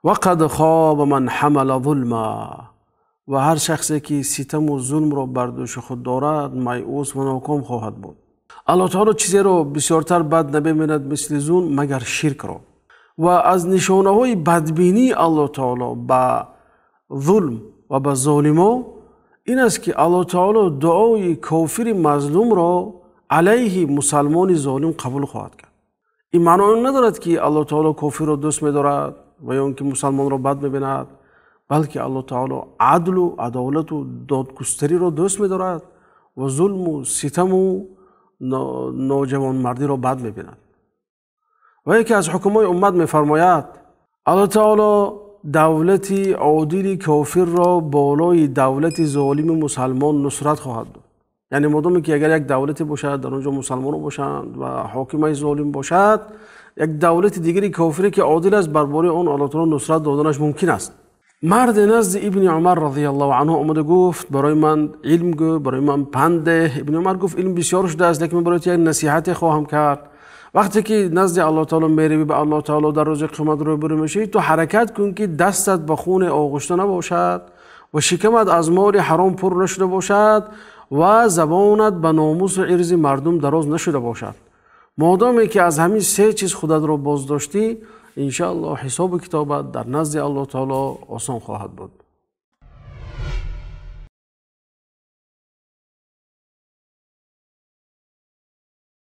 Ва қад хоба ман ҳамала зулма, ва ҳар шахсе ки ситаму зулмро бар дӯши худ дорад, майус ва ноком хоҳад буд. Аллоҳ таоло чизеро бисёртар бад намебинад мисли зулм, магар ширкро. Ва аз нишонаҳои бадбинии Аллоҳ таоло ба зулм ва ба золимо ин аст, ки Аллоҳ таоло дуои кофири мазлумро алайҳи мусалмони золим қабул хоҳад кард. Ин маъно он надорад, ки Аллоҳ таоло кофирро дӯст медорад ва ё он ки мусалмонро бад мебинад, балки Аллоҳ таоло адлу адолату додгустариро дӯст медорад ва зулму ситаму ноҷавонмардиро бад мебинад. Ва яке аз ҳукмҳои уммат мефармояд: Аллоҳ таоло давлати одили кофирро болои давлати золими мусалмон нусрат хоҳад дод. Яъне модоме ки агар як давлате бошад, дар он ҷо мусалмонҳо бошанд ва ҳокимаи золим бошад, як давлати дигари кофире ки одил аст, бар бораи он Аллоҳ таоло нусрат доданаш мумкин аст. Марде назди Ибни Умар разияллоҳу анҳу омада гуфт: барои ман илм гӯ, барои ман панд деҳ. Ибни Умар гуфт: илм бисёр шудааст, лекин ман барои ту як насиҳате хоҳам кард. Вақте ки назди Аллоҳ таоло меравӣ, ба Аллоҳ таоло дар рӯзи қиёмат рӯбарӯ мешавӣ, ту ҳаракат кун, ки дастат ба хуни оғушта набошад ва шикамат аз моли ҳаром пур нашуда бошад ва забонат ба номусу ирзи мардум дароз нашуда бошад. Модоме ки аз ҳамин се чиз худатро боздоштӣ, иншааллоҳ ҳисобу китобат дар назди Аллоҳ таоло осон хоҳад буд.